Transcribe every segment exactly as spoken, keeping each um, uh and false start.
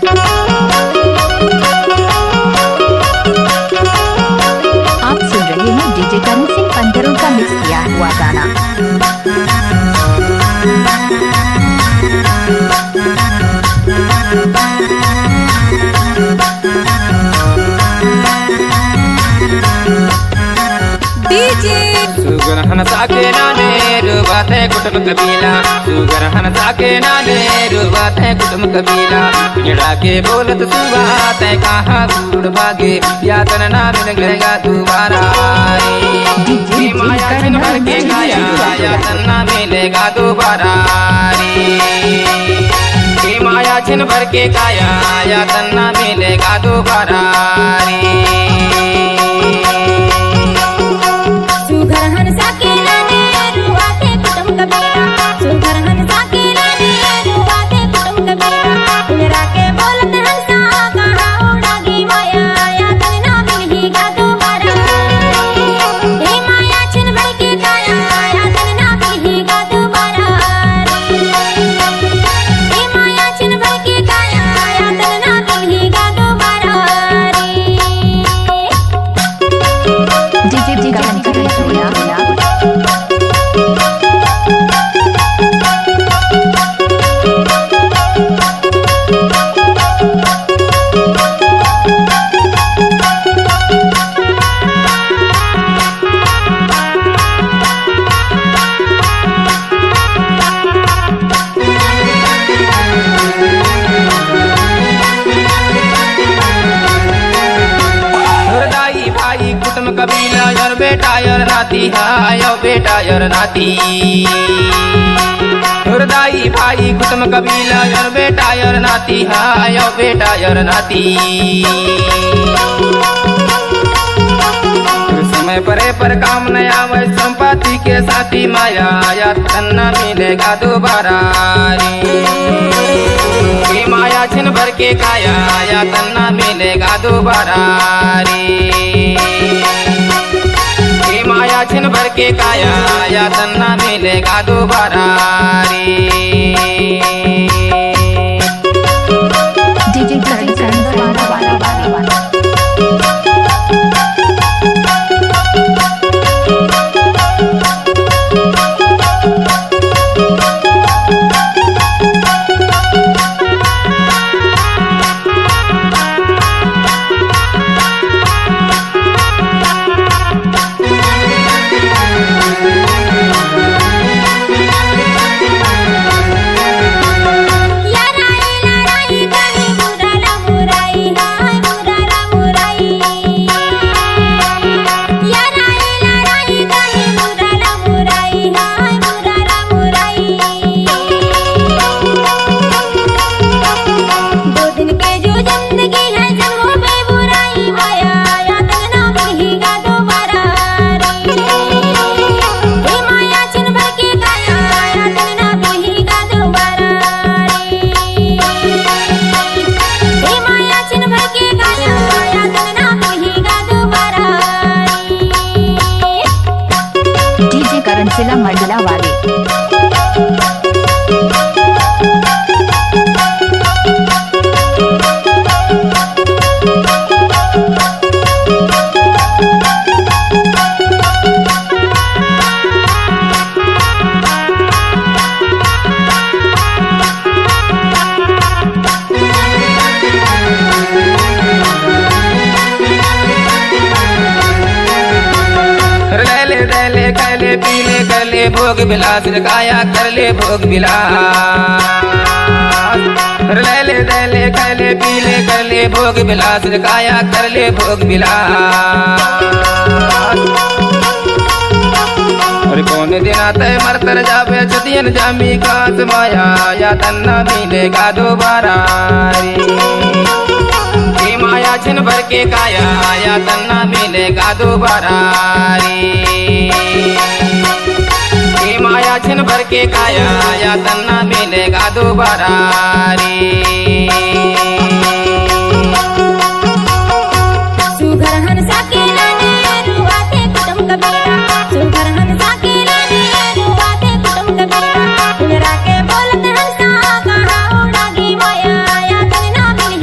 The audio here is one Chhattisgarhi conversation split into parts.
आप सुन रहे हैं डीजे करण सिंह पंथरों का मिक्स किया हुआ गाना। डीजे। सुगरहन साके नाने रुबाते कुटुम कबीला, सुगरहन साके नाने रुबाते कुटुम कबीला। पिंजड़ा के बोलत सुबाते कहाँ बूढ़ भागे, यातन ना मिलेगा दोबारा। डीजे हे माया छिन भर के काया, यातन ना मिलेगा दोबारा रे। हे माया छिन भर के काया, यातन ना मिलेगा दोबारा रे। सुगरहन साके नाने रुबाते कुटुम कबीला, सुगरहन साके नाने रुबाते कुटुम कबीला। पिंजड़ा के बोलत हंसा कहाँ उड़ा गे माया, यातन ना मिलेगा दोबारा। हे माया छिन भर के काया, यातन ना मिलेगा दोबारा रे। हे माया छिन भर के काया, यातन ना मिलेगा दोबारा रे। डीजे, डीजे करण, करण, करण। तोर दाई भाई कुटुम कबीला, और बेटा और नाती है, और बेटा और नाती। तोर दाई भाई कुटुम कबीला, और बेटा और नाती है, और बेटा और नाती। समय परे पर काम न आवे, संपत्ति के साथी माया, यातन ना मिलेगा दोबारा रे। हे माया छिन भर के काया, यातन ना मिलेगा दोबारा रे। हे माया छिन भर के काया, यातन ना मिलेगा दोबारा रे। डीजे करण, करण, करण। दो दिन के जो जिंदगी है, जन हो बेबुराई, माया यातन ना मिलेगा दोबारा रे। हे माया छिन भर के काया, यातन ना मिलेगा दोबारा रे। हे माया छिन भर के काया, यातन ना मिलेगा दोबारा रे। डीजे करण सिला मंडला वाले। ले ले, दे ले, खा ले, पी ले, कर ले भोग विलास रे, काया कर ले भोग विलास। ले ले, दे ले, खा ले, पी ले, कर ले भोग विलास रे, काया कर ले भोग विलास। अरे कौन दिन आते मर तर जावे, छतियन जामी कास माया, यातन ना मिलेगा दोबारा रे। हे माया छिन भर के काया, यातन ना मिलेगा दोबारा रे। हे माया छिन भर के काया, यातन ना मिलेगा दोबारा रे। सुगरहन साके नाने रुबाते कुटुम कबीला, सुगरहन साके नाने रुबाते कुटुम कबीला। पिंजड़ा के बोलत हंसा कहाँ उड़ा गे माया, यातन ना मिल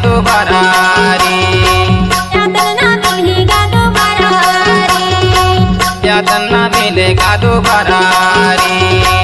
दोबारा रे। याद ना मिलेगा दोबारा रे। याद ना मिलेगा दोबारा रे।